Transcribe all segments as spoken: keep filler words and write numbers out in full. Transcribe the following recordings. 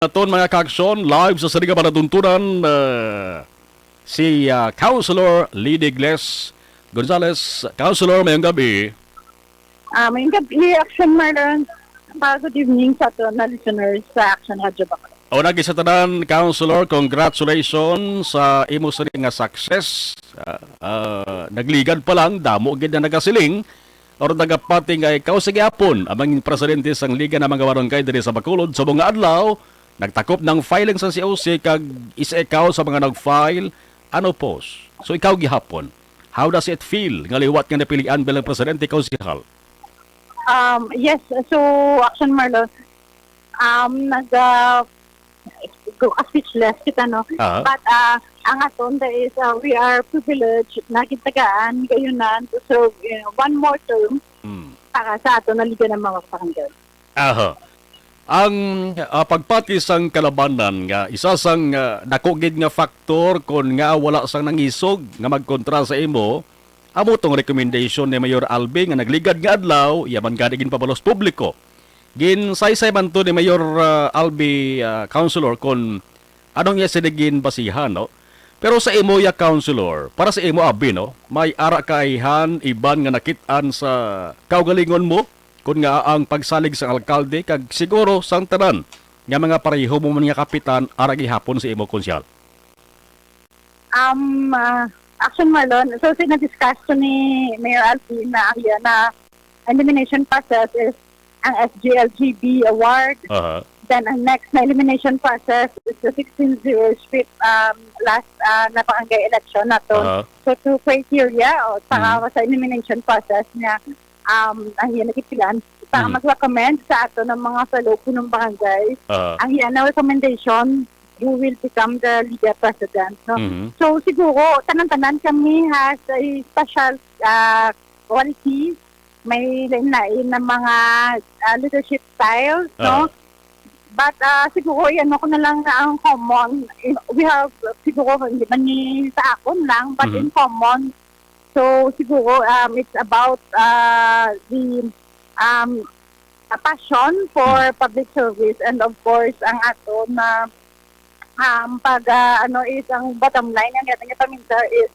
naton, mga ka-aksyon, live sa sining nga palatuntunan, ah, si, ah, Councilor Lady Gles Gonzales. Councilor, mayong gabi. Ah, mayong gabi, Action Marlon. Ah, good evening sa aton na listeners sa Action Radio Bacolod. O, nagi sa tanan, Councilor, congratulations sa imo sini nga success. Ah, ah, nagligad pa lang, damo gid na nagasiling. Or nagapati nga ikaw sa gihapon ang mangin presidente sang Liga ng mga Barangay diri sa Bacolod sa mga adlaw. Nagtakop ng filing sa C O C kag isa ikaw sa mga nag-file unopposed. So, ikaw gihapon, how does it feel nga liwat nga napilian bilang presidente, konsehal? Um, yes, so, Action Marlon, um, nag, ah, go, ah, speechless kita, no? Aha. But, ah, ang aton da is, ah, we are privileged na gintagaan, gayunan to serve, you know, one more term Mm. para sa aton na Liga ng mga Barangay. Aha. Ang, ah, pagpati sang kalabanan nga isa sang, ah, dako gid nga faktor kon nga wala sang nangisog nga magkontra sa imo, amo tong recommendation ni Mayor Albi nga nagligad nga adlaw, iya man gani ginpabalos publiko. Ginsaysay man to ni Mayor, ah, Albi, ah, Councilor, kon anong iya sini ginbasihan, no? Pero sa imo, ya, Councilor, para sa imo abi, no, may ara ka ayhan iban nga nakit-an sa kaugalingon mo, kun nga ang pagsalig sang alkalde kag siguro sang tanan nga mga pareho mo man nga kapitan ara gihapon sa imo, konsehal? Um, ah, Action Marlon, so, si na-discuss to ni Mayor Alvin na ang iya na elimination process is ang S G L G B award. Aha. Then, ang next na elimination process is the sixteen zero sweep, um, last, ah, na barangay election naton. Aha. So, two criteria, o, para Mhm. sa elimination process niya, um, ang iya nagipilan, para Mhm. mag-recommend sa ato ng mga fellow punong barangay. Aha. Ang iya na recommendation, who will become the leader president, no? Mhm. So, siguro, tanan-tanan kami has a special, ah, quality, may lain-lain na mga, ah, leadership styles, no? Ah. But, ah, siguro, yan ako na lang na ang common. Eh, we have, siguro, hindi man ni sa akon lang, but Mhm. in common. So, siguro, um, it's about, ah, the, um, a passion for Mm. public service and, of course, ang ato na, um, pag, ah, ano is ang bottom line nga ating paminta is,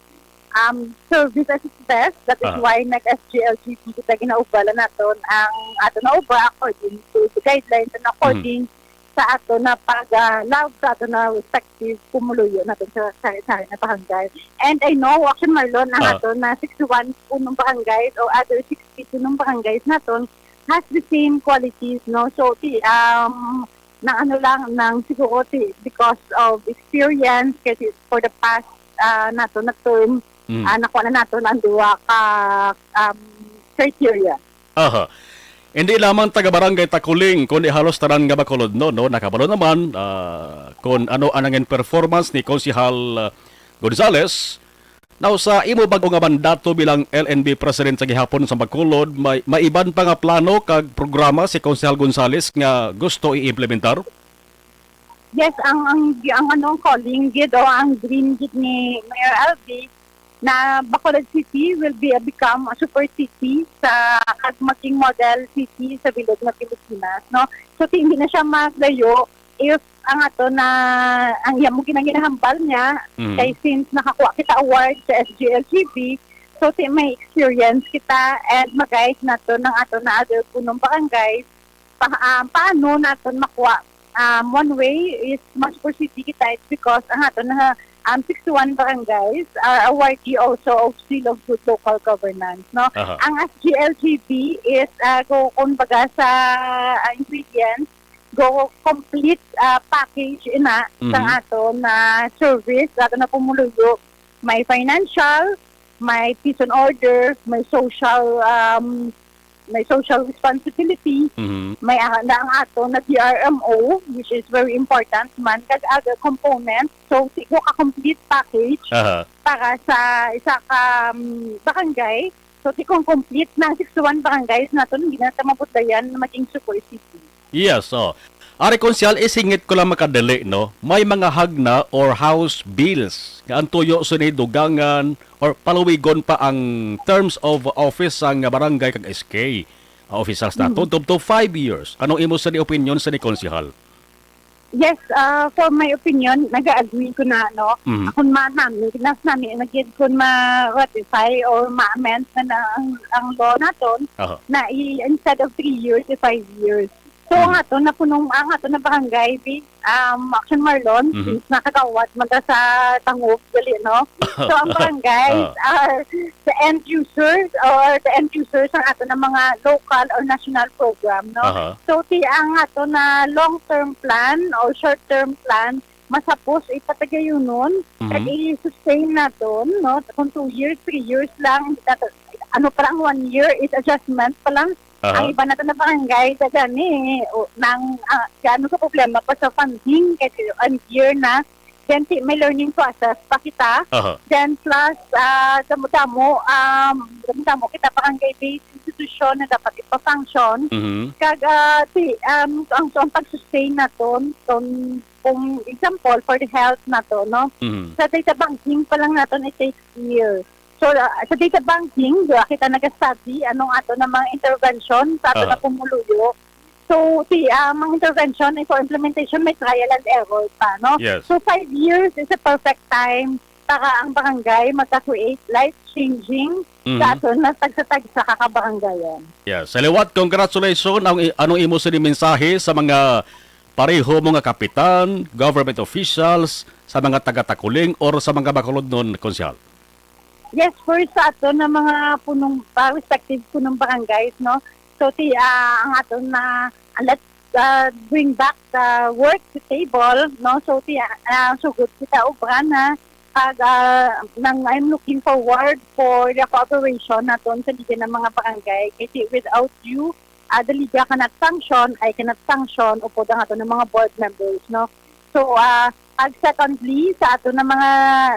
um, service at its best. That is Aha. why nag-S G L G P kita ginaubalan naton ang ato na uba according to the guidelines and according Mm. sa ato na pag, ah, love sa ato na respective pumuluyo naton sa sari-sari na barangay. And I know, Action Marlon, ang Ah. ato na sixty-one punong barangays o other sixty punong barangays naton has the same qualities, no? So, ti-, um, nang ano lang, nang siguro ti-, because of experience, kasi for the past, ah, nato na term, Mm. ah, nakuha na nato ang duha ka, um, criteria. Aha. Hindi lamang taga Barangay Takuling, kundi halos tanan nga Bacolodnon, no? Nakabalo naman, ah, kung ano ang nangin performance ni Konsehal, ah, Gonzales. Now, sa imo bag-o nga mandato bilang L N B President sa gihapon sa Bacolod, may, may iban pa nga plano kag programa si Konsehal Gonzales nga gusto i-implementar? Yes, ang, ang, ang, ano, ang calling gid o ang dream gid ni Mayor Alvin na Bacolod City will be a, become a super city sa, kag maging model city sa bilog nga Pilipinas, no? So, ti-, hindi na siya maglayo if ang ato na, ang iya mo ginahambal niya, Mhm. kay since nakakuha kita award sa S G L G B, so, ti-, may experience kita and mag-guide nato ng ato na other punong barangay pa, um, paano naton makuha? Um, one way is mag-, super city kita, it's because ang ato na, um, sixty-one barangays are a worthy also of seal of good local governance, no? Aha. Ang S G L G B is, uh, go, kumbaga, sa, uh, ingredients, go complete, uh, package ina sa Mhm. ato na service, ato na pumuluyo. May financial, may peace and order, may social, um, may social responsibility, Mhm. may, ah, na ang ato na D R M O, which is very important man, kag other component. So, ti-, go ka complete package Aha. para sa isa ka, um, barangay. So, ti kung complete na ang sixty-one barangays naton, hindi na ta mabudlayan na maging super city. Yes, oh. Ari, Konsehal, isingit ko lang makadali, no? May mga hagna or House bills nga ang tuyo sini dugangan or paluwigon pa ang terms of office sang barangay kag S K, ah, officials naton, Mm. tubtob five years. Anong imo sini opinion sini, Konsehal? Yes, ah, for my opinion, nag-agree ko na, no? Mhm. Kung ma-, nami, nas-, nami, nag-, kung ma-ratify or ma-amend na, na ang, ang law naton, Aha. na i-, instead of three years, i-five years. So, Mhm. ang ato na punong, ang ato na barangay, bi-, um, Action Marlon, Mhm. since nakagawad man ta sa tangub, dali, no? So, ang barangays Ah. are the end users or the end users ang ato na mga local or national program, no? Aha. So, ti ang ato na long-term plan or short-term plan, masapos ipatagayunon, Mhm. kag i-sustain naton, no? Kung two years, three years lang, hindi nato, ano pa lang, one year is adjustment pa lang. Aha. Ang iba nato na barangay, dagani, o, nang, ah, gaano ka problema pa sa funding, kay ang year na, then ti-, may learning process pa kita. Aha. Then plus, ah, damo-damo, um, damo-damo kita barangay-based institution na dapat ipa-function. Mhm. Kag, ah, ti-, um, ang, ang pag-sustain naton, kung, kung example, for the health nato, no? Mhm. Sa data banking pa lang naton, it takes years. So, ah, sa data banking, di ba, kita nag-study anong ato na mga intervention sa ato Aha. na pumuluyo. So, ti, ah, mga intervention, for implementation, may trial and error pa, no? Yes. So, five years is a perfect time para ang barangay magka-create life-changing Mhm. sa aton na tagsa-tagsa ka kabarangayan. Yes. Sa liwat, congratulations. Ang i-, anong imo sini mensahe sa mga pareho mo nga kapitan, government officials, sa mga taga-Takuling, or sa mga Bacolodnon, Konsehal? Yes, first sa ato na mga punong, ah, respective punong barangays, no? So, ti, ah, ang aton na, ah, let's, ah, bring back the work to table, no? So, ti, ah, sugod kita obra na, pag, ah, nang, I'm looking forward for the cooperation naton sa Liga ng mga Barangay. Kasi without you, ah, the Liga cannot function, I cannot function, upod ang aton mga board members, no? So, ah, pag secondly, sa ato na mga,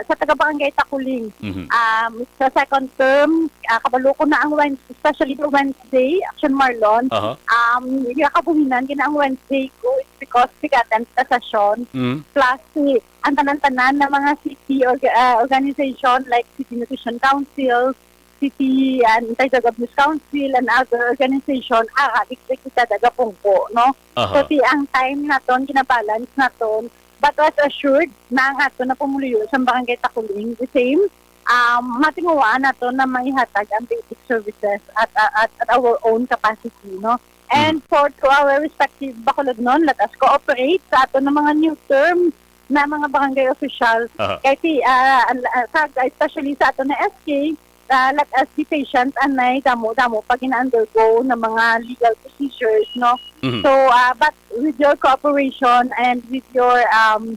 sa taga-barangay Takuling, Mhm. um, sa second term, ah, kabalo ko na ang Wednesday, especially the Wednesday, Action Marlon, Aha. um, yung kabuhinan, gina ang Wednesday ko, it's because we got an session, Mhm. plus si, ang tanan-tanan na mga city orga-, ah, organization like City Nutrition Council, City and Anti-Drug Abuse Council and other organization, ah, dikdik kita dagapungko, no? Aha. So, ti ang time naton ginabalance naton, but rest assured na ang ato na pumuluyo sa Barangay Takuling, the same, um, matinguhaan nato na maihatag ang basic services at, at, at our own capacity, no? And Mhm. for to our respective Bacolodnon, let us cooperate sa ato na mga new term na mga barangay official. Aha. Kay ti, ah, an-, ah, sa, especially sa ato na S K, ah, let us be patient, anay, damo-damo pa gina-undergo na mga legal procedures, no? Mhm. So, ah, but with your cooperation and with your, um,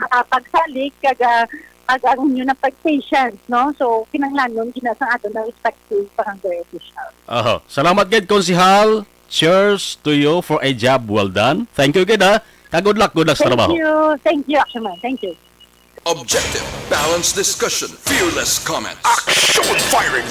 ah, pagsalig, kag, ah, kag ang inyo na pag-patience, no? So, kinahanglanon gina sang ato na respective barangay official. Aha. Salamat gid, Konsehal. Cheers to you for a job well done. Thank you gid, ha. Kag good luck, good luck sa Thank trabaho. you. Thank you, Action Man. Thank you. Objective, balanced discussion, fearless comment. Action firing